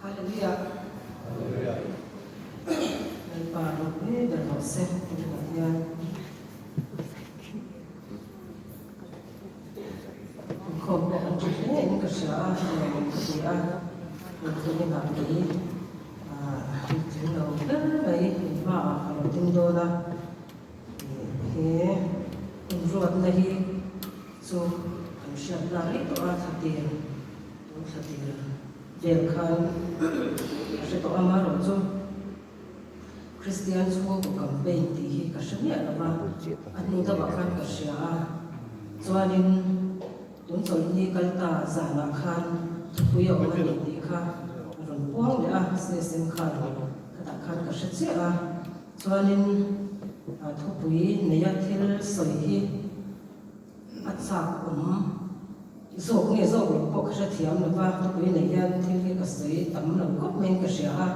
Hallelujah. Hallelujah. Lalpa ropui ber rawh se tunah hian. Inkhawm pawh kan ṭha hle in ka hria a, nuam ka ti a, inkhawm inah kei tling lo ber mai in hmaah ka lo ding dawn a, he inruatna hi chu kan hriatna rei tawh a, thla tir tun thla tir vel khan ka hre tawh a, marawh chu. Kristian chhungkaw campaign tih hi ka hre miah lo va, a hnu deuhah khan ka hria a. Chuanin tun chawlhni kal ta zanah khan thupui a awm a ni tih kha a rawn puang leh a, CSM khan khatah khan ka hre chiah a. Chuanin thupui neia thil sawi hi A chak awm zawk nge zawk lo pawh ka hrethiam lo va, thupui nei hian thil hi ka sawi tam lo khawp maiin ka hria a,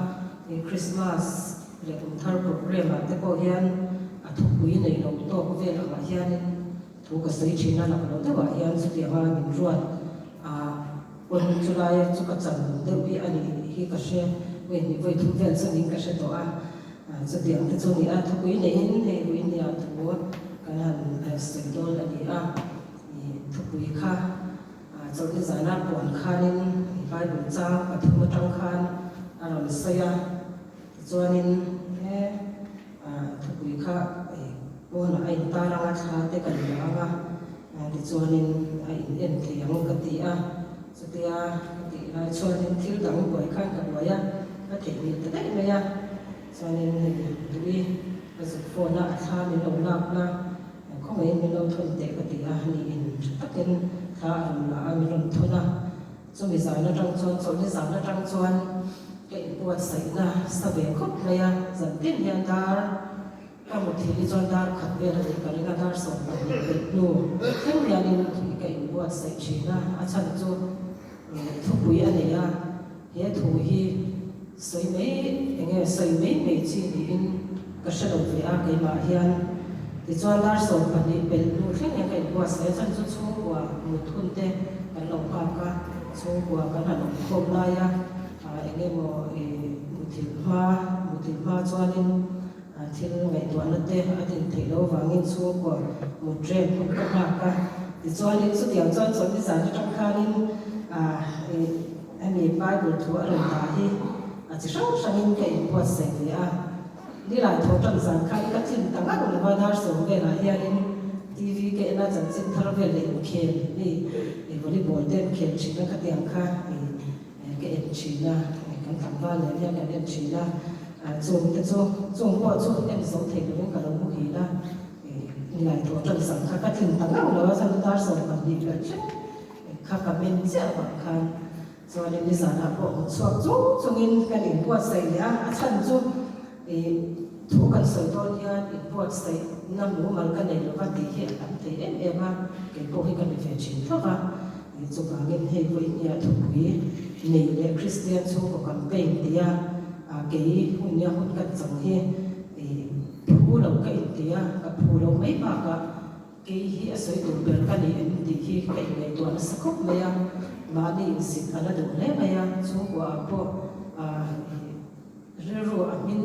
he Christmas leh kum thar programme ah te pawh hian a thupui nei lo tawk vel angah hianin thu ka sawi thin a, lak loh deuhah hian chutianga min ruat a pawn chulai chu ka chan deuh hi a nih hi ka hre, vawi hnih vawi thum vel chu niin ka hre tawh a. Chutiang te chu a ni a, thupui neiin hei Ruinia thu kan han sawi dawn a ni a, thupui kha chawlhni zana puan khanin Bible chang pathum atang khan a rawn sawi a, tichuanin he thupui kha pawnah a intar ang a, thla te kan la ang a, tichuanin a in en thei ang ka ti a, chutia ka tih lai chuanin thil dang buai khan ka buai a, ka theihnghilh ta daih mai a, chuanin hei tui ka zuk phone a, a thla min lo lakna khawngaihin min lo thawn teh ka ti a, niin tha takin thla a rawn la a, min rawn thawn a, chumi zan atang chuan chawlhni zan atang chuan ka inbuatsaihna sa ve khawp mai a, zan tin hian dar. Ka muthilh hi chuan dar khat vel a nih ka ring a, dar 12 peih hnu thleng hianin ka inbuatsaih thin a, a chhan chu thupui a nei a, he thu hi sawi mai eng nge sawi mai mai chi niin ka hre lo ve a keimah hian. Tichuan dar 12 pelh hnu thleng hian ka inbuatsaih a, chhan chu chhungkua mut hun te kan lo nghak a, chhungkua kan han awm khawm lai a, eng emaw muthilh hma muthilh hma chuanin Thil ngaihtuahna te a din theih loh avangin chhungkua mut rem hun ka nghak a. Tichuanin chutiang chuan chawlhni zan atang khanin hemi Bible thu a rawn dah hi a chi hrang hrangin ka inbuatsaih ve a. Nilai tho tan zan khan ka tlin ta ngang lo va, dar sawm velah hianin TV ka en a, chanchin thar vel leh inkhel hei volleyball te an khel thin a khatiang kha. Ka en thin a, kan tlangval nen hian kan en thin a, chung te chu, chung pawh chu en zo thei lovin ka lo muhil a, ngaihtuah tan sang kha ka tlin ta ngang lo a, chuan dar 12 ber thleng kha ka men chiah vang khan chuanin nizanah pawh mut chhuak chung chungin kan inbuatsaih leh a, a chhan chu thu kan sawi dawn hian inbuatsaihna mumal ka nei lova tih hi a tam thei em em a, kei pawh hi ka ni ve thin tho va. Chuvangin hei vawinia thupui nei leh Kristian chhungkaw campaign tia kei hunnia hun kan chang hi phu lo ka inti a, ka phu lo mai bakah kei hi a sawi tur ber ka ni em tih hi ka inngaihtuah nasa khawp mai a, mahni insit a la duh hle mai a, chhungkuaah pawh Rilru a hmin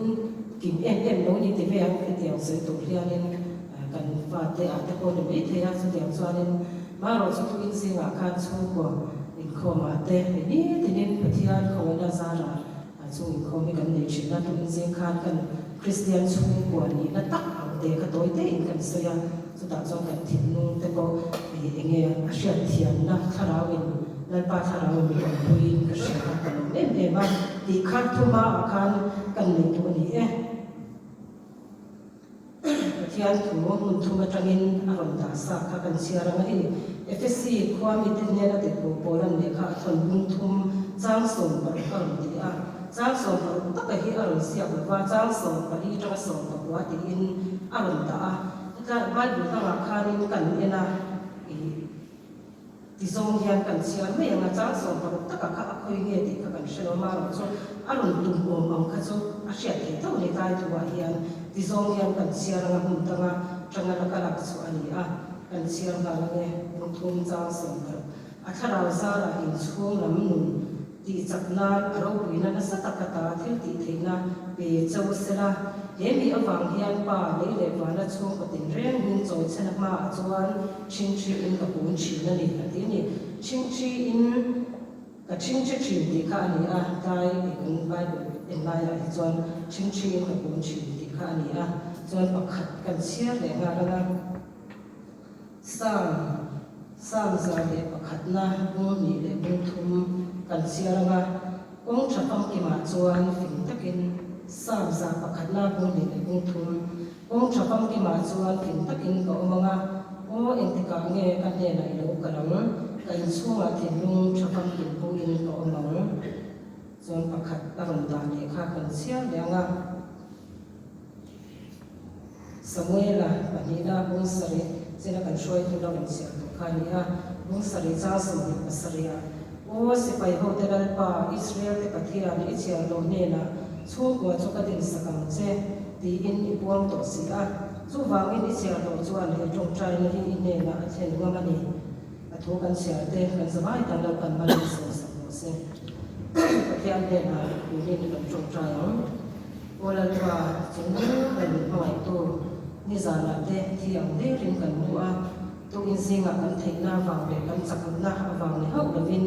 kim em em lo ni ti ve ang hetiang sawi tur hianin kan fate ah te pawh ni mai thei a, chutiang chuanin marawh chu tukin zingah khan chhungkua inkhawmah te ni nitinin Pathian khawina zarah chung inkhawm hi kan nei thin a, tukin zing khan kan Kristian chhungkua nihna tak ang te kha tawi tein kan sawi a, chutah chuan kan thinlung te pawh eng nge a hriatthiamna thlarauin Lalpa thlarau min awmpuiin ka hria a, ka lawm em em a, tih kha thuma ah khan kan nei duh a ni e. Pathian thu hmun thum atangin a rawn dah sa kha kan chhiar ang a hei Efesi khua mite hnena tirhkoh Paula'n lehkha a thawn bung thum chang 16 a rawn ti a, chang 16 taka hi a rawn ziak lova chang 14 atanga 19 tiin a rawn dah a, hetlai Bible dangah khanin kan en a, ih. Ti zawng hian kan chhiar mai ang a, chang 16 taka kha a khawi nge tih kha kan hre lo, amaherawh chu a rawn tum awm ang kha chu a hriat theih tho ni tlai thuah hian ti zawng hian kan chhiar ang a, hmun danga tanga laka lak chhuah a ni a. Kan chhiar nghal ange, Bungthum chang 16. A thlarau zarah inchhung lam nun tih chak nan a ropuina nasa tak ata thil tih theihna pe cho sela. He mi avang hian Pa lei leh vana chhungkaw tinreng hming chawi chhena hmaah chuan ṭhingṭhi in ka kun ṭhin a ni, a ti a ni. Ṭhingṭhi in ka ṭhingṭhi ṭhin tih kha a ni a, tlai i kan Bible en laiah hi chuan ṭhingṭhi in ka kun ṭhin tih kha a ni a, chuan pakhat kan chhiar leh nghal ang a. Psalm, Psalm 101 bung hnih leh bung thum kan chhiar ang a, kawng tha famkimah chuan fing takin Psalm 101 bung hnih leh bung thum, kawng tha famkimah chuan fing takin ka awm ang a, aw engtikah nge ka hnenah i lo kal ang, ka inchhungah thinlung tha famkim pawhin ka awm ang. Chuan pakhat a rawn dah leh kha kan chhiar leh ang a. Samuela pahnihna bung sarih china kan hruaitu la rawn chhiar tawh kha a ni a, bung sarih chang 27 ah, Aw sipai hote Lalpa, Israel te Pathian i chhiar loh hnenah chhungkua chu ka dinsak ang che, tiin i puang tawh si a. Chuvangin i chhiar loh chuan he tawngtaina hi i hnenah a thlen ngam a ni. A thu kan chhiar te kan zavai tan Lalpan hman in sawmsak rawh se. Pathian hnenah tunin kan tawngtai ang. Aw Lalpa, chung ber min hmangaihtu, nizanah te thi ang derin kan hmu a, tukin zingah kan theihna avang leh kan chakna avang ni hauh lovin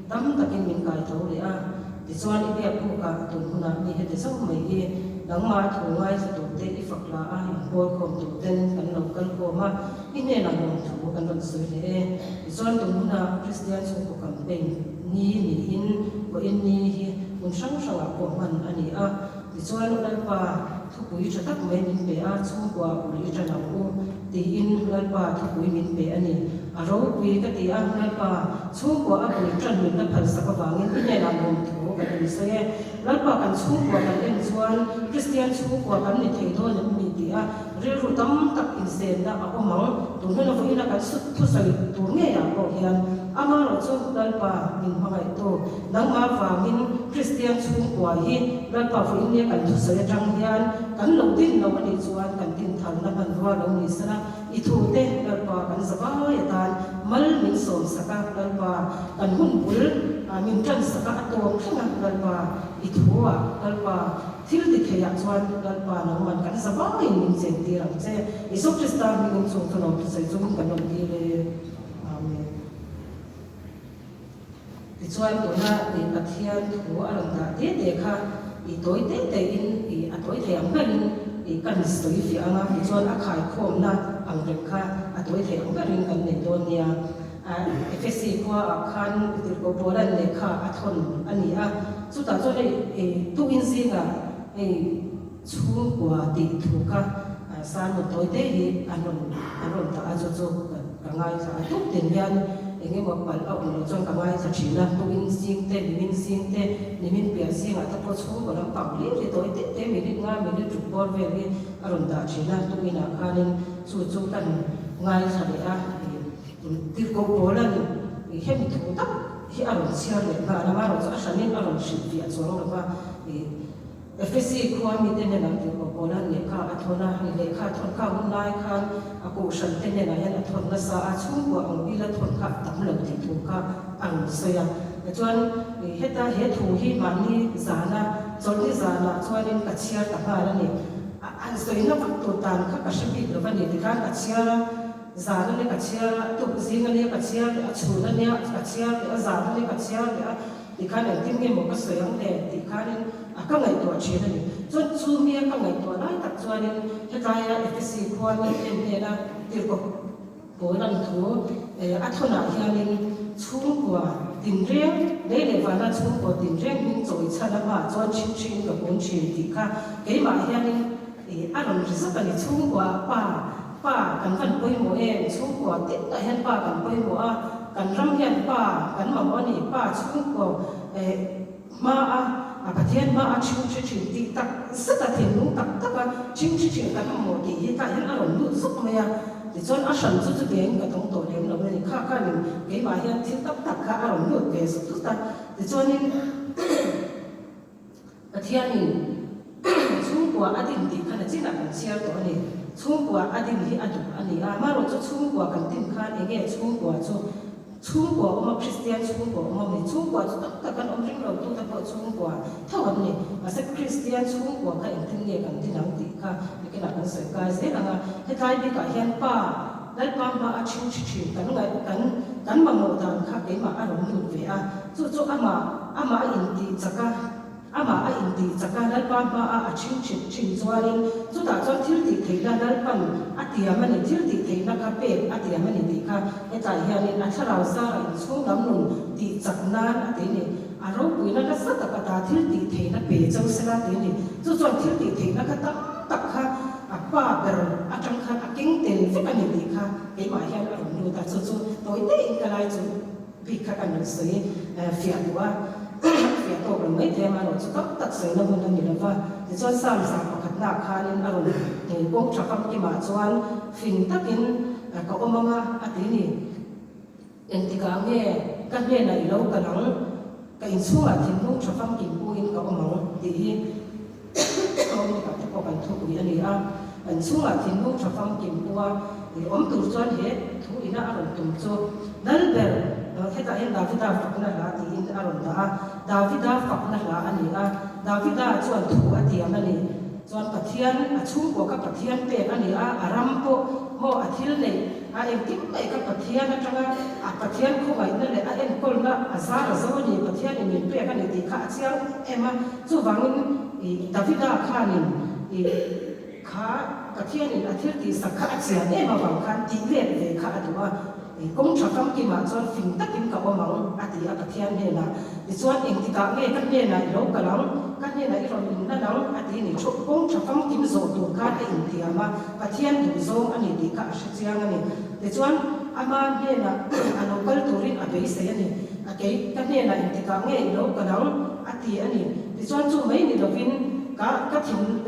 tam takin min kai tho leh a. Tichuan i biak bukah tun hunah mi heti zawk mai hi nangmah thu ngaithla turte i fak la a, inhawlkhawm turten kan lo kal khawm a, i hnenah lawmthu kan rawn sawi leh e. Tichuan tun hunah Kristian chhungkaw campaign ni niin vawiin ni hi hmun hrang hrangah pawh hman a ni a. Tichuan Lalpa thupui tha tak mai min pe a, chhungkua bul i tan ang u tiin Lalpa thupui min pe a ni. A ropui ka ti a, Lalpa chhungkua a bul tan min la phalsak avangin i hnenah lawmthu kan in sawi e. Lalpa kan chhungkua kan en chuan Kristian chhungkua kan ni thei dawn em ni ti a rilru tam tak insenna a awm ang. Tun huna vawiina kan thusawi tur ngeiah pawh hian amaherawhchu Lalpa min hmangaihtu Nangmah vangin Kristian chhungkua hi Lalpa vawiin nia kan thusawi atang hian kan lo din lo a nih chuan kan din tharna hmanrua lo ni sela, i thute Lalpa kan zavai atan mal min sawmsak a, Lalpa kan hun bul min tansak a, a tawp thleng a, Lalpa i thuah Lalpa thil ti theiah chuan Lalpa nangman kan zavaiin min chentir ang che. Isua Krista hmingin chung thu lo thusawi chungin kan rawn dil e. Amen. Tichuan tuna i Pathian thu a rawn dah te te kha i tawi te te in i a tawi thei ang berin i kan sawi fiah ang a, tichuan a khaikhawmna ang reng kha a tawi thei ang berin kan nei dawn nia. Efesi khua ah khan Tirhkoh Paula'n lehkha a thawn a ni a, chutah chuan hei i tukin zingah hei chhungkua tih thu kha sermon tawi te hi an rawn an rawn dah a, chu chu ka ngaithla a, tuk tin hian eng emaw palh a awm loh chuan ka ngaithla thin a, tukin zing te, nimin zing te, nimin piah zingah te pawh chhungkaw lampang hlir hi tawi te te minute nga minute ruk bawr vel hi a rawn dah thin a, tukinah khanin chu chu kan ngaithla leh a, Tirhkoh Paula'n hemi thu tak hi a rawn chhiar leh nghal a, amaherawhchu a hranin a rawn hrilhfiah chuang lo va, Efesi khua mite hnenah Tirhkoh Paula'n lehkha a thawn a, i lehkha a thawn kha hun lai khan a kohhrante hnenah hian a thawn nasa a, chhungkua ang bil a thawn kha a tam lo tih thu kha a rawn sawi a. Tichuan, heta he thu hi mahni zana, chawlhni zanah chuanin ka chhiar ta nghal a ni. An sawina vak tur dan kha ka hre bik lo va ni, tikhan ka chhiar a. Zan a nia ka chhiar a, tuk zing a nia ka chhiar leh a, chhun a nia ka chhiar leh a, zan a nia ka chhiar leh a, tikhan engtin nge maw ka sawi ang le tih khanin a ka ngaihtuah thin a ni. Chuan chu mia ka ngaihtuah lai tak chuanin hetlaia Efesi khua mi en hnena tirhkoh pawl an thu a thawnah hianin chhungkua tinreng, lei leh vana chhungkua tinreng hming chawi chhan a hmaah chuan chhin thin ka kun thin tih kha keimah hianin a rawn ri zuk a ni. Chhungkua pa Pa kan van pawimawh em? Chhungkua tin tah hian pa kan pawimawh a, kan ram hian pa kan mamawh a ni. Pa chhungkaw eh hma a, a Pathian hma a chhingchhi thin tih tak zet a, thinlung tak tak a chhingchhi thin kan mamawh tih hi tah hian a rawn lut zuk mai a. Tichuan a hran chu chutiangin ka tawng tawh lem lo a ni. Kha khanin keimah hian thil tam tak kha a rawn lut ve zut zut a. Tichuanin Pathianin chhungkua a din tih kha nachinah kan chhiar tawh a ni. Chhungkua a din hi a duh a ni a, amaherawh chu chhungkua kan din khan eng nge chhungkua chu chhungkua awm a, Kristian chhungkua awm a ni. Chhungkua chu tam tak an awm ring lo tute pawh chhungkua tho an ni. Mahse Kristian chhungkua kha engtin nge kan din ang tih kha nakinah kan sawi kai zel ang a. Hetlai bikah hian pa Lalpa hma a chhing thi thin kan ngaih kan kan mamawh dan kha keimah a rawn lut ve a, chu chu amah amah a intih chak a. Amah a intih chak a, Lalpa hmaah a chhing chhit thin chuanin chutah chuan thil tih theihna Lalpan a tiam a ni, thil tih theihna kha pek a tiam a ni tih kha hetlai hianin a thlarau zara inchhung lam nun tih chak nan a ti ni. A ropuina nasa tak ata thil tih theihna pe cho sela ti ni. Chu chuan thil tih theihna kha tam tak kha a pa ber atang khan a keng tel vek a ni tih kha keimah hian a rawn lut a, chu chu tawi tein ka lai chu. Bik kha kan rawn sawi fiah duh a, fiah tawk lo mai thei a, amaherawh chu tam tak sawina hun a ni lo va. Tichuan Psalm 100 ah khanin a rawn kawng tha famkimah chuan fing takin ka awm ang a, a ti ni. Engtikah nge ka hnenah i lo kal ang, ka inchhungah thinlung tha famkim puin ka awm ang tih hi Awmnikah te pawh kan thupui a ni a, kan chhungah thinlung tha famkim pua i awm tur chuan he thu ina a rawn tum chu Lalber hetah hian Davida fakna hla tiin a rawn dah a, Davida fakna hla a ni a, Davida chuan thu a tiam a ni. Chuan Pathian a chhungkua kha Pathian pek a ni a, a ram pawh maw a thil neih a engkim mai kha Pathian atanga a Pathian khawngaihna leh a enkawlna a zar a zo a ni, Pathianin min pek a ni tih kha a chiang em a. Chuvangin i Davida khanin i kha Pathianin a thil tihsak kha a chian em avang khan tih let ve kha a duh a, i kawng tha famkimah chuan fing takin ka awm ang a ti a Pathian hnenah. Tichuan engtikah nge ka hnenah i lo kal ang, ka hnenah i rawn inlan ang a ti ni. Thu kawng tha famkim zawh tur khan a intiam a, Pathian duhzawng a ni tih kha a hre chiang a ni. Tichuan ama hnenah a lo kal turin a beisei a ni. A kei ka hnenah engtikah nge i lo kal ang? A ti a ni. Tichuan chu mai ni lovin ka ka thin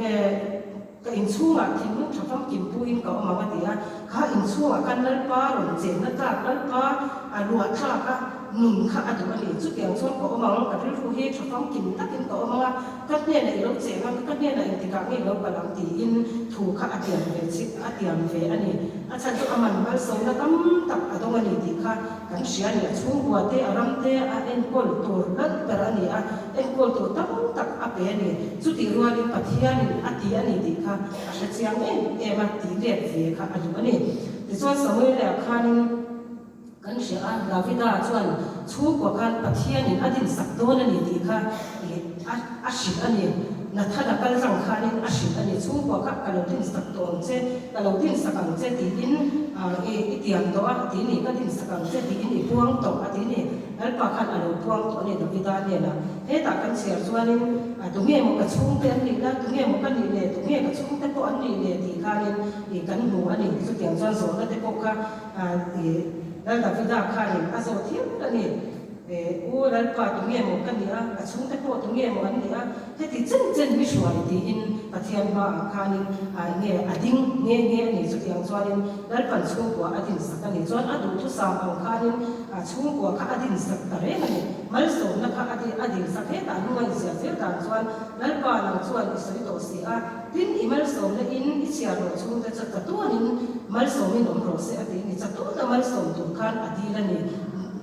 ka inchhungah thinlung tha famkim puin ka awm ang a ti a. Kha inchhungah khan Lalpa rawn chenna tlak, Lalpa a luah thlak a nun kha a duh a ni. Chutiang chuan ka awm ang, ka rilru hi tha famkim takin ka awm ang a, ka hnenah i lo cheng ang, ka hnenah engtikah nge i lo kal ang tiin thu kha a tiam ve chi a tiam ve a ni. A chhan chu a man malsawmna tam tak a dawng a ni tih kha Kan hria a ni, a chhungkua te, a ram te a enkawl tur lal ber a ni a, enkawl tur tam tak a pe a ni. Chutih rualin Pathianin a ti a ni tih kha a hre chiang em em a, tih let ve kha a duh a ni. Tichuan Samuel-a khanin kan hria a, Davida chuan chhungkua khan Pathianin a dinsak dawn a ni tih kha a hrilh a ni. Nathana kal rang khanin a hrilh a ni, Chhungkua kha ka lo dinsak tawh ang che, ka lo dinsak ang che tiin i tiam tawh a, ti ni, ka dinsak ang che tiin i puang tawh a ti ni. Lalpa khan a lo puang tawh a ni Davida hnenah. Hetah kan chhiar chuanin tunge maw ka chhungte an nih la, tunge maw ka nih le, tunge ka chhungte pawh an nih le tih khanin kan hmu a ni. Chutiang chuan zawhna te pawh kha Lal Davida khanin a zawh thiam a ni. U Lalpa tu nge maw ka nih a, ka chhungte pawh tu nge maw an nih a, heti chen chen mi hruai tiin Pathian hmaah khanin a nge a ding nghe nghe a ni. Chutiang chuanin Lalpan chhungkua a dinsak a ni. Chuan a duhthusam ang khanin a chhungkua kha a dinsak ta reng a ni. Malsawmna kha a a dinsak hetah a hnunga inziah zel dan chuan Lalpa nang chuan i sawi tawh si a, tin i malsawmna in i chhiar rawh chhungte chu chatuanin malsawmin awm rawh se a ti a ni. Chatuana malsawm tur khan a dil a ni.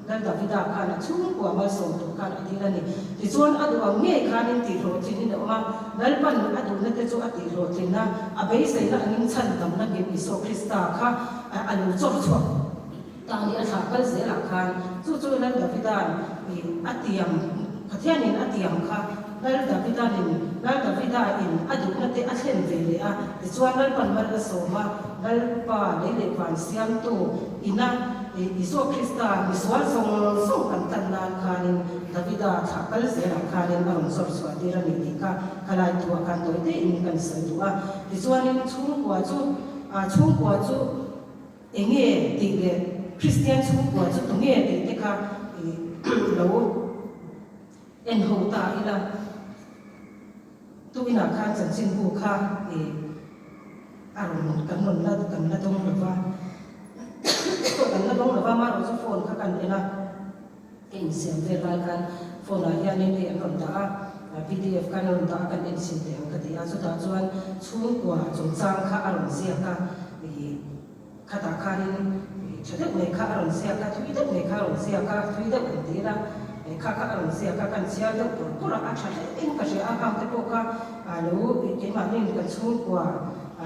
Lal Davida khan a chhungkua malsawm tur khan a dil a ni. Tichuan a duh ang ngei khanin tihhlawhtlin in a awm a, Lalpan a duhna te chu a tihhlawhtlin a, a beiseina angin chhandamna kim Isua Krista kha a lo chawr chhuak ta a ni. A thlah kal zelah khan chu chu Lal Davida'n a tiam, Pathianin a tiam kha Lal Davida'n Lal Davida in a duhna te a thlen ve leh a. Tichuan Lalpan mal a sawm a, Lalpa lei leh van siamtu ina Isua Krista misual zawng zawng kan tan nan khanin Davida thlah kal zelah khanin a rawn zawr chhuah tir a ni tih kha khalai thuah khan tawi tein kan sawi duh a. Tichuanin chhungkua chu chhungkua chu eng nge tih leh Kristian chhungkua chu tunge tih te kha lo en ho ta ila. Tuinah khan chanchinbu kha a rawn kan rawn la kan la dawng lo va, kan la dawng lo va, amaherawh chu phone kha kan en a, ka insiam vel lai khan phone ah hianin hei an rawn dah a. Pdf khan a rawn dah a, kan en chhin teh ang ka ti a. Chutah chuan chhungkua chungchang kha a rawn ziak a, ih khatah khanin tha deuh mai kha a rawn ziak a, thui deuh mai kha a rawn ziak a, thui deuh an ti ila, kha kha a rawn ziak a, kan chhiar deuh pur pur a, a tha hle in ka hria a, khang te pawh kha lo keimahni kan chhungkua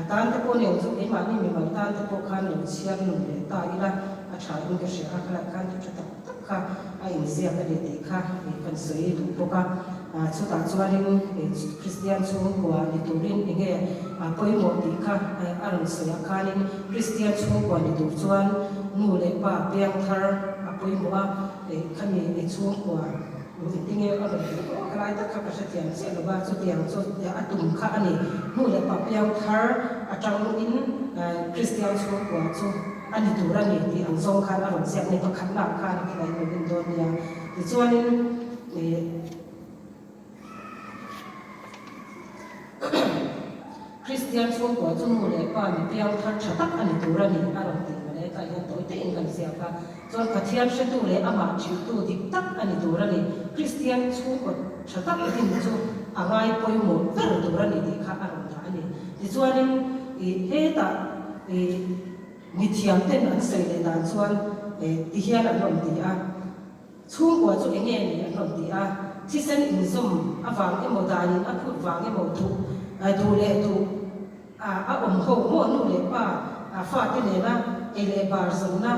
tan te pawh nen chu keimahni mimal tan te pawh khan lo chhiar nun leh ta ila a tha in ka hria a, khalai khan thu tha tak tak kha a inziak a ni tih kha kan sawi duh bawk a. Chutah chuanin Kristian chhungkua ni turin eng nge pawimawh tih kha a rawn sawi ah khanin Kristian chhungkua ni tur chuan nu leh pa piangthar a pawimawh a, khami chhungkua engtin nge a rawn tih pawh ka lai tak kha ka hrethiam chiah lo va, chutiang chu a tum kha a ni. Nu leh pa piangthar atangin Kristian chhungkua chu a ni tur a ni tih ang zawng khan a rawn ziak a ni. Pakhatna ah khan ka ngaihno in dawn nia. Tichuanin ih Kristian chhungkua chu nu leh pa mi piang thar tha tak a ni tur a ni a rawn tih mawle. Hetah hian tawi te in kan ziak a. Chuan Pathian hretu leh amah thilhtu dik tak a ni tur a ni. Kristian chhungkaw tha tak din chu a ngai pawimawh ber tur a ni tih kha a rawn dah a ni. Tichuanin ih hetah ih mithiam ten an sawi leh dan chuan ih ti hian an rawn ti a, chhungkua chu eng nge ni an rawn ti a, thisen inzawm avang emaw danin a phut vang emaw duh duh leh duh A awm ho maw nu leh pa fate nena ei leh bar zawnna,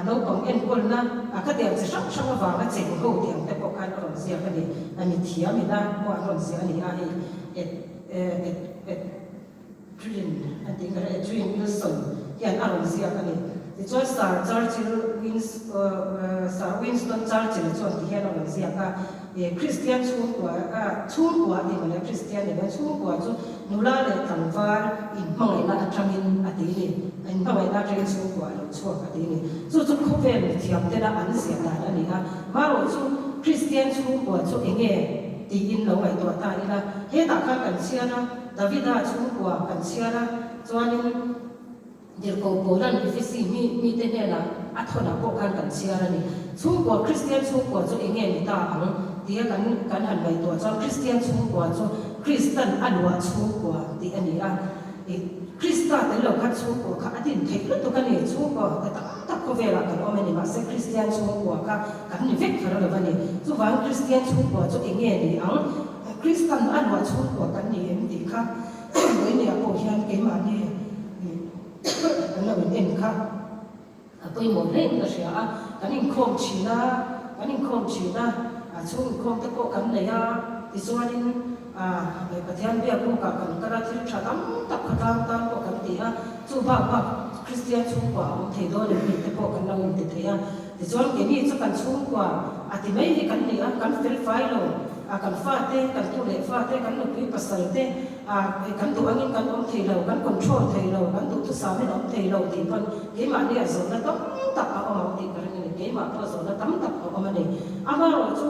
naupang enkawlna, ka tiang chi hrang hrang avanga cheng ho tih ang te pawh khan a rawn ziak a ni. A mi thiam ina maw an rawn ziah a ni a, hei Ed Ed Edrin a tih ka hria, Edrin Wilson hian a rawn ziak a ni. Tichuan Sir Churchill Wins Sir Winston Churchill chuan ti hian a rawn ziak a. Kristian chhungkua a chhungkua tih mawle Kristian ni lo chhungkua chu nula leh tlangval inhmangaihna atangin a ti ni. Inhmangaihna atangin chhungkua a lo chhuak a ti ni. Chu chu khawvel mithiam tena an ziah dan a ni a. Marawh chu Kristian chhungkua chu enge tiin lo ngaihtuah ta ila. Hetah khan kan chhiar a, Davida chhungkua kan chhiar a, chuanin Tirhkoh Paula'n Efesi mi mite hnenah a thawnah pawh khan kan chhiar a ni. Chhungkua, Kristian chhungkua chu eng nge ni ta ang tia kan kan han ngaihtuah chuan Kristian chhungkua chu Kristan a luah chhungkua tih a ni a. Ih, Krista tel lo khan chhungkua kha a din theih lutuk a ni. Chhungkua ta tam tak khawvelah kan awm a ni, mahse Kristian chhungkua kha kan ni vek kher lo a ni. Chuvangin Kristian chhungkua chu eng nge ni ang? Kristan a luah chhungkua kan ni em tih kha Vawinia pawh hian keimahni kan lo in en kha a pawimawh hle in ka hria a, kan inkhawm thin a, kan inkhawm thin a, a chhung inkhawm te pawh kan nei a, tichuanin Pathian biak bukah kan kal a, thil tha tam tak khawtlang tan pawh kan ti a, chu bak bak Kristian chhungkua a awm thei dawn em ni te pawh kan lo inti thei a, tichuan keini chu kan chhungkua a ti mai hi kan ni a, kan fel fai lo. A kan fate, kan tu leh fate, kan nupui pasal te a kan duh angin kan awm thei lo, kan control thei lo, kan duhthusam in a awm thei lo tih pawn keimahni ah zawhna tam tak a awm ang tih ka ring a ni. Keimah pawh zawhna tam tak a awm a ni. Amaherawh chu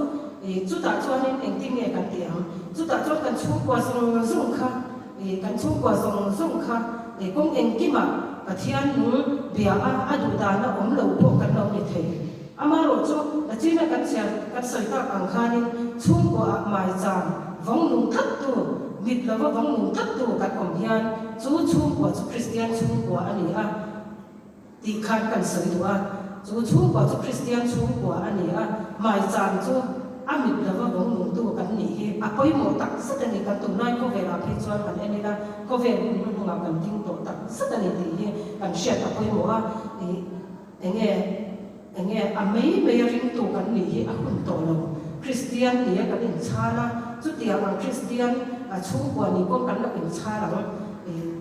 chutah chuanin engtin nge kan tih ang? Chutah chuan kan chhungkua zawng zawng kha kan chhungkua zawng zawng kha kawng engkimah Pathian nung bia a a duh dana awm lo pawh kan lo ni thei. Amaherawh chu Lachina kan chhiar kan sawi tak ang khanin chhungkuaah maicham vawng nung tlattu, mit lova vawng nung tlattu kan awm hian chu chhungkua chu Kristian chhungkua a ni a tih khan kan sawi duh a. Chu chhungkua chu Kristian chhungkua a ni a, maicham chu a mit lova vawng nungtu kan nih hi a pawimawh tak zet a ni. Kan tunlai khawvelah phei chuan han en ila khawvel hun hnuhnungah kan ding tawh tak zet a ni tih hi kan hriat a pawimawh a. Enge enge a mai mai a ringtu kan nih hi a hun tawh lo. Kristian nia kan inchhal a, chutiang ang Kristian a chhungkua nih pawh kan lo inchhal ang.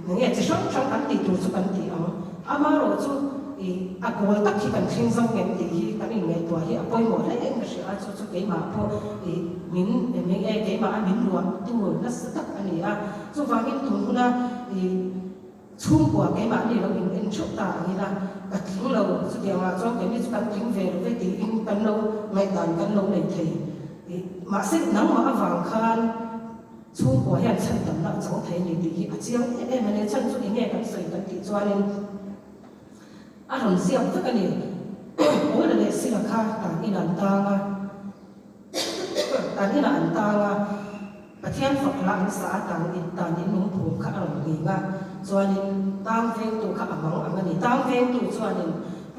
Enge chi hrang hrang kan tih tur chu kan ti ang. Amaherawh chu ih a goal tak hi kan thleng zo ngem tih hi kan inngaihtuah hi a pawimawh hle in ka hria a, chu chu keimah pawh ih min enge keimah a min luahtu nasa tak a ni a. Chuvangin tun huna ih. Chhungkua keimahni lo in en theuh ta ang ila, ka tling lo, chutiangah chuan keini chu kan tling ve lo ve tiin kan lo ngaihdan kan lo nei thei. Mahse nangmah avang khan chhungkua hian chhan tamna a chang thei a ni tih hi a chiang em em a ni. Chhan chu enge kan sawi kan tih chuanin a rawn ziak vek a ni. Paula leh Sila kha tan in an tang a, tan inah an tang a. Pathian fak hla an sa a tang in tan in lungphum kha a rawn nghing a, chuanin tang vengtu kha a mang ang a ni. Tang vengtu chuanin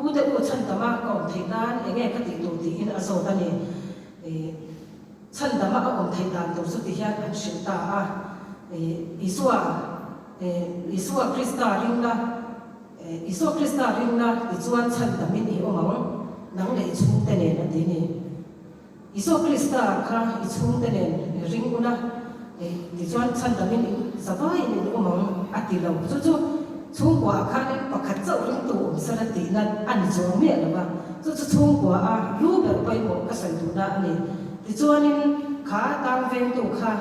Pu te u chhandama ka awm theih nan enge ka tih tur tiin a zawt a ni. Chhandama a awm theih dan tur chu ti hian an hrilh ta a, Isua, Isua Krista ringna, Isua Krista ringna tichuan chhandamin i awm ang, nang leh i chhungte nen a ti ni. Isua Krista kha i chhungte nen i ring ula, tichuan chhandamin in zavaiin in awm ang a ti lo. Chu chu chhungkuaah khanin pakhat chauh ringtu awm sela tihna a ni chuang miah lo va, chu chu chhungkuaah lu ber pawimawh ka sawi duhna a ni. Tichuanin kha tang vengtu kha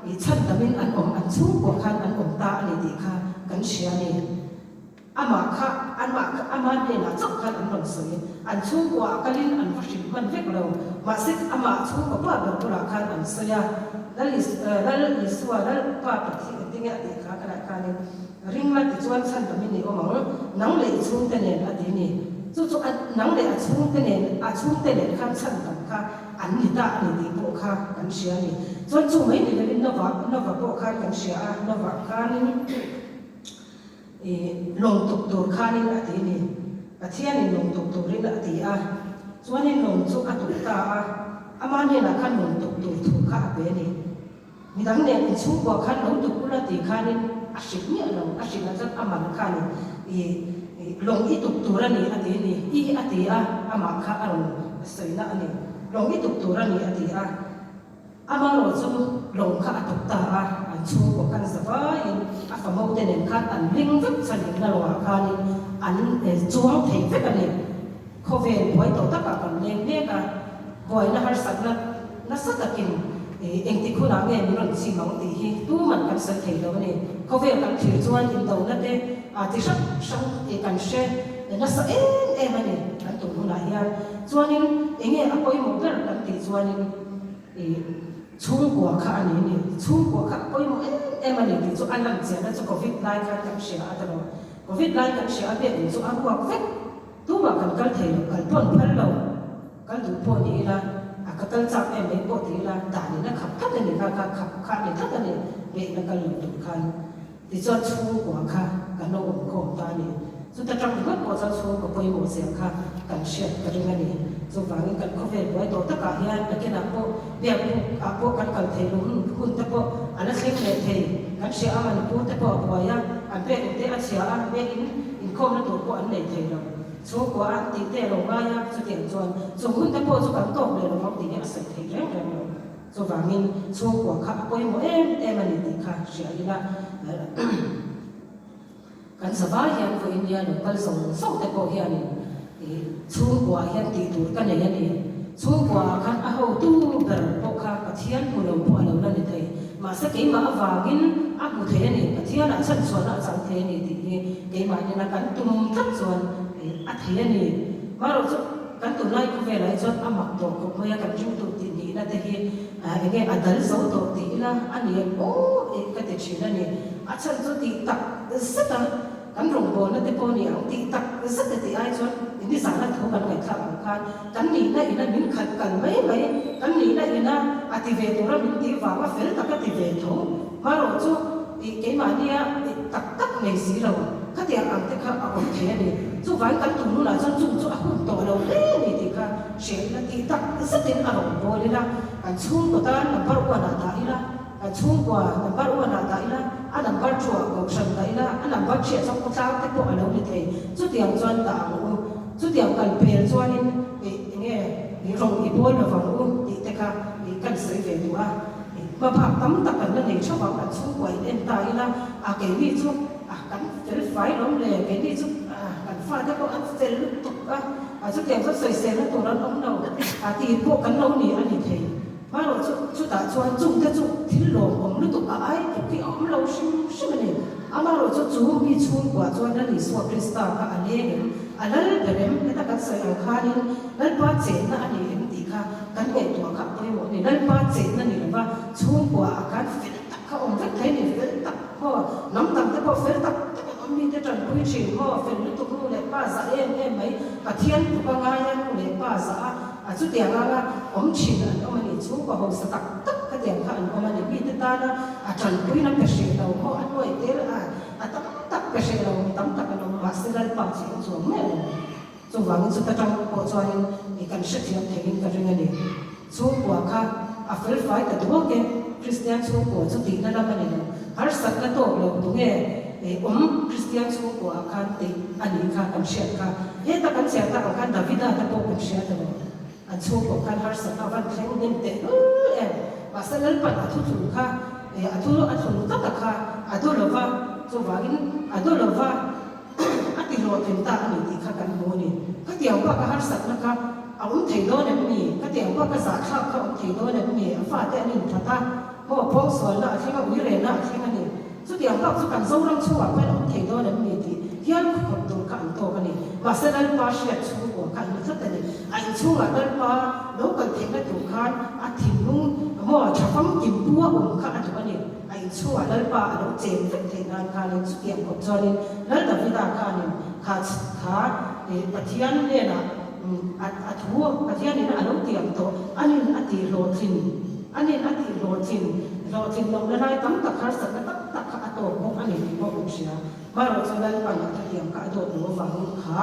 i chhandamin an awm, an chhungkua khan an awm ta a ni tih kha kan hria a ni. Amah kha, amah kha, ama hnenah chauh khan an rawn sawi. An chhungkuaah kalin an va hrilh hman vek lo. Mahse, amah chhungkaw pa ber bulah khan an sawi a, Lal Is, Lal Isua, Lal Pa Pathian engtinge a tih kha ka lah khanin, Ring la tichuan chhan damin i awm ang, nang leh i chhungte nen a ti ni. Chu chu a, nang leh a chhungte nen, a chhungte nen khan chhan dam kha an ni ta a ni tih pawh kha kan hria a ni. Chuan chu mai ni lovin Nova, Nova pawh khan kan hria a, Nova khanin, I lawng tuk tur khanin a ti ni. Pathianin lawng tuk turin a ti a, chuanin lawng chu a tuk ta a, ama hnenah khan lawng tuk tur thu kha a pe a ni. Midang nen inchhungkua khan lo tuk ula ti khanin a hrilh miah lo, a hrilh ah chuan a man khanin i lawng i tuk tur a ni a ti ni, i a ti a, amah kha a rawn sawina a ni. Lawng i tuk tur a ni a ti a. Amarawh chu lawng kha a tuk ta a, an chhungkaw khan zavaiin a famo te nen khan an hling vek chhanin na lawngah khanin an chuang thei vek a ni. Khawvel buai tawh takah kan leng mek a, buaina harsatna nasa takin engtik hunah nge min rawn chim ang tih hi tuman kan sawi thei lo a ni. Khawvel kan thlir chuan indona te ti hrang hrang kan hre nasa em em a ni kan tum hunah hian. Chuanin enge a pawimawh ber kan tih chuanin, I chhungkua kha a ni ni. Chhungkua kha a pawimawh em em a ni tih chu a lan chiahna chu Covid lai khan kan hria a tawh. Covid lai kan hria a biakinn chu a ruak vek. Tumah kan kal thei lo, kal pawh an phal lo. Kal duh pawh ni ila, a ka kal chak em mai pawh ti ila, danin a khap tlat a ni kha, kha khap kha a ni tlat a ni, biakinn a kal lo tur khan. Tichuan chhungkua kha kan lo awm khawm ta a ni. Chuta tang ringawt pawh chuan chhungkaw pawimawh zia kha kan hriat ka ring a ni. Chuvangin kan khawvel buai tawh takah hian nakinah pawh biak buk ah pawh kan kal thei lo hun hun te pawh a la thleng leh thei. Kan hria a Manipur te pawh a buai a, an biak in te a chhia a, biak in inkhawmna tur pawh an nei thei lo. Chhungkua an tih te a lo ngai a, chutiang chuan chung hun te pawh chu kan tawk leh lovang tih hi a sawi theih reng reng lo. Chuvangin chhungkua kha a pawimawh em em a ni tih kha hria ila, kan zavai hian vawiin nia lo kal zawng zawng te pawh hianin chhungkua hian tih tur ka nei a ni. Chhungkuaah khan a hotu ber pawh kha Pathian hmu lo pawh a lo la ni thei. Mahse keimah avangin a hmu thei a ni, Pathianah chhanchhuahna a chang thei a ni tih hi keimah nena kan tum tlat chuan a thei a ni. Marawh chu. Kan tunlai khawvelah hi chuan a mak tawh khawp mai a, kan ringtu tih nihna te hi enge a dal zo tawh tih ila a ni em aw tih ka ti thin a ni. A chhan chu tih tak zet a, kan rawngbawlna te pawh a ni ang tih tak zet a tih ai chuan nizana thu kan ngaihthlak ang khan kan nihna ina min khalh kal mai mai, kan nihna ina a ti ve tura min tih vanga fel tak a ti ve tho. Marawh chu tih keimahnia tih tak tak nei si lo. Khatiang ang te kha a awm thei a ni. Chuvangin kan tum hunah chuan chung chu a hun tawh lo hle a ni tih kha hriat ila tih tak zetin a rawn bawl ila, kan chhungkaw tan number one ah dah ila, kan chhungkua number one ah dah ila, a number two ah kohhran dah ila, a number three ah chuan khawtlang te pawh a lo ni thei. Chutiang chuan dah ang u. Chutiang kal pel chuanin ih enge ih rawn i bawl lovang u tih te kha ih kan sawi ve duh a. Hmabak tam tak kan la nei theuh ang, kan chhungkua in en ta ila, a keini chu a kan fel fai lawm le, keini chu a kan fate pawh an fel lutuk a, a chutiang chuan sawiselna tur an awm lo, a tih pawh kan lo ni a ni thei. Marawh chu chutah chuan chungte chu thil lawmawm lutuk a ai tluk hi a awm lo hrim hrim a ni. Amarawh chu chu mi chhungkua chuan Lal Isua Krista kha a leng em, a lal ber em, heta kan sawi ang khanin Lalpa chenna a ni em tih kha kan ngaihtuah kha a pawimawh a ni. Lalpa chenna ni lova chhungkua ah khan fel tak kha awm vek thei a ni, fel tak maw, hnam dang te pawh fel tak tak an awm mi te tanpui thin maw, fel lutuk nu leh pa zah em em mai, Pathian tluk a ngai a nu leh pa zah a, a chutiang anga awm thin an awm a ni, chhungkua hausa tak tak kha. Khatiang kha an awm a ni. Mite tana a tanpuina pe hreh lo maw a nuai tel a, a tam tak pe hreh lo mi tam tak an awm. Mahse Lalpa chu eng chuang miah lo. Chuvangin chuta tang pawh chuanin i kan hrethiam theiin ka ring a ni. Chhungkua kha a felfai ta duak e, Kristian chhungkua chu tihna lam a ni lo. Harsatna tawk lo tunge awm Kristian chhungkua ah khan tih a nih kha kan hriat kha. Heta kan chhiar tak ang khan Davida te pawh kan hria ta lo. An chhungkua khan harsatna a van thleng hnem teh lul em. Mahse Lalpan a thuthlun kha a thu a thlun tlat a kha a do lova, chuvangin a do lova. A ti hlawhtling ta a ni tih kha kan hmu a ni. Khatiang bak a harsatna kha a awm thei dawn em ni? Khatiang bak a zahthlak kha a awm thei dawn em ni? A fate an inthat a, maw pawngsualna a thleng a, uirehna a thleng a ni. Chutiang bak chu kan Zoram chhungah khan a awm thei dawn em ni tih hial khawp tur kha an tawk a ni. Mahse Lalpa hriat chhungkua kha an ni tlat a ni. A inchhungah Lalpa lo kal theihna tur khan a thinlung maw tha famkim pu a awm kha a duh a ni. A inchhungah Lalpa a lo chen vek theih nan khanin chutiang khawp chuanin Lal Davida khanin kha kha Pathian hnenah a thu Pathianin a lo tiam tawh anin a tih hlawhtlin anin a tih hlawhtlin hlawhtlin lohna lai tam tak harsatna tam tak kha a tawk bawk a ni tih pawh kan hria. Marawh chu Lalpan a thutiam kha a dawt lo avangin kha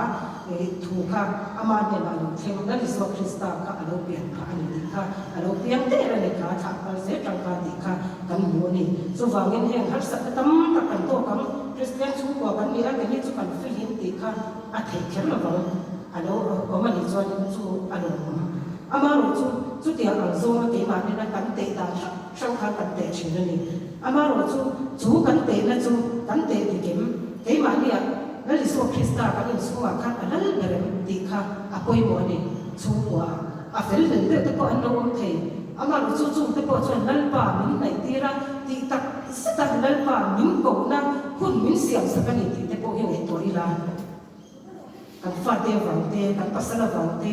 thu kha ama hnenah a lo thleng, Lal Isua Krista kha a lo pian phah a ni tih kha a lo piang der a ni kha, thlah kal zel tangka tih kha kan hmu a ni. Chuvangin heng harsatna tam tak kan tawk ang, Kristian chhungkua kan ni a, keini chu kan fihlim tih kha a theih kher lovang, a lo awm a nih chuanin chu a lawmawm. Amarawh chu chutiang ang zawnga keimah hnena kan teh dan hrang hrang khan kan teh thin a ni. Amarawh chu, chu kan tehna chu kan teh dik em? Keimahnia Lal Isua Krista kan inchhungah khan a lal ber em tih kha a pawimawh a ni. Chhungkua a fel hlel deuh te pawh an lo awm thei. Amarawh chu chungte pawh chuan Lalpa min hnaihtir a, tih tak zet a Lalpa min kohna hun min siamsak a ni tih te pawh hi ngaihtuah ila. Kan fate avang te, kan pasal avang te,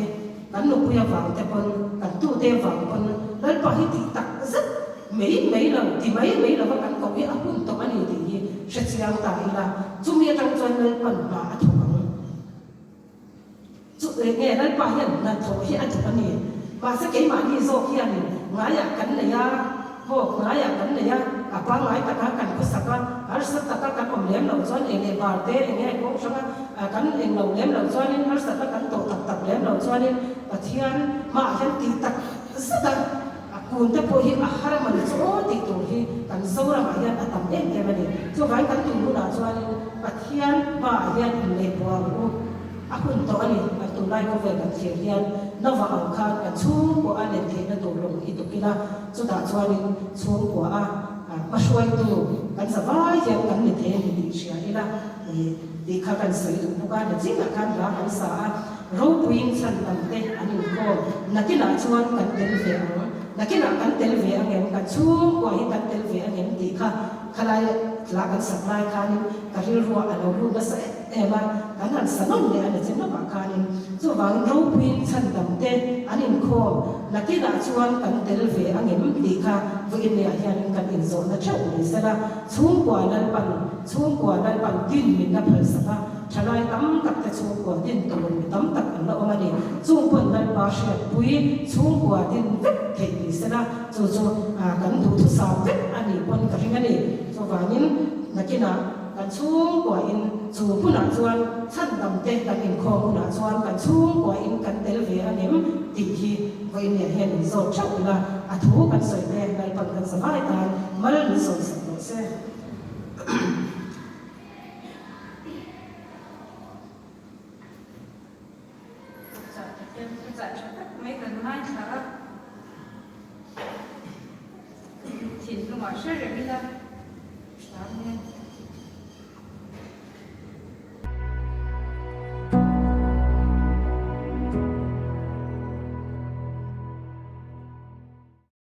kan nupui avang te pawn, kan tute avang pawn Lalpa hi tih tak zet mai mai lo, ti mai mai lova kan koh hi a hun tawh a ni tih hi hre chiang ta ila, chumi atang chuan Lalpan hna a thawk ang. Chu enge Lalpa hian hna thawh hi a duh a ni. Mahse keimahni zawk hianin ngaiah kan nei a. Hawk ngaiah kan nei a, a pangngai taka kan khawsak a, harsat taka kan awm lem loh chuan eng leh bar te eng nge kawng hranga kan eng lo lem loh chuanin harsatna kan tawh tak tak lem loh chuanin Pathian hmaah hian tih tak zet a, a kun te pawh hi a har man chu aw tih tur hi kan Zoramah hian a tam em em a ni. Chuvangin kan tun hunah chuanin Pathian hmaah hian inneihbuah ang u. A hun tawh a ni, kan tunlai khawvel kan thlir hian Nova ang khan kan chhungkua a len theihna tur lawng hi tuk ila, chutah chuanin chhungkua a hmahruaitu kan za vai hian kan ni thei a ni tih hria ila tih kha kan sawi duh bawk a. Nachinah khan hla kan sa a, ropuiin chhan tam te an inkhawm, nakinah chuan kan tel ve ang, nakinah kan tel ve ang em, kan chhungkua hi kan tel ve ang em tih kha khalai hla kan sak lai khanin ka rilruah a lo lut nasa em. Em a, kan han sa nawn leh a ni che nawkah khanin chuvangin ropuiin chhandam te an inkhawm nakinah chuan kan tel ve ang em tih kha vawiin lehah hianin kan inzawhna theuh ni sela, chhungkua Lalpan chhungkua Lalpan din min la phalsak a, thalai tam tak te chhungkua din tur mi tam tak an la awm a ni. Chung pawn Lalpa hriatpui chhungkua din vek theih ni sela, chu chu kan duhthusam vek a nih pawn ka ring a ni. Chuvangin nakinah. Kan chhungkuahin chu hunah chuan chhandamte kan inkhawm hunah chuan kan chhungkuahin kan tel ve ang em tih hi vawiin hian in zawt theuh ila, a thu kan sawi te Lalpan kan zavai tan mal min sawisak rawh se. Chah Pathian thu chah tha tak mai kan ngaithla a, thinlungah hre reng ila hram nge.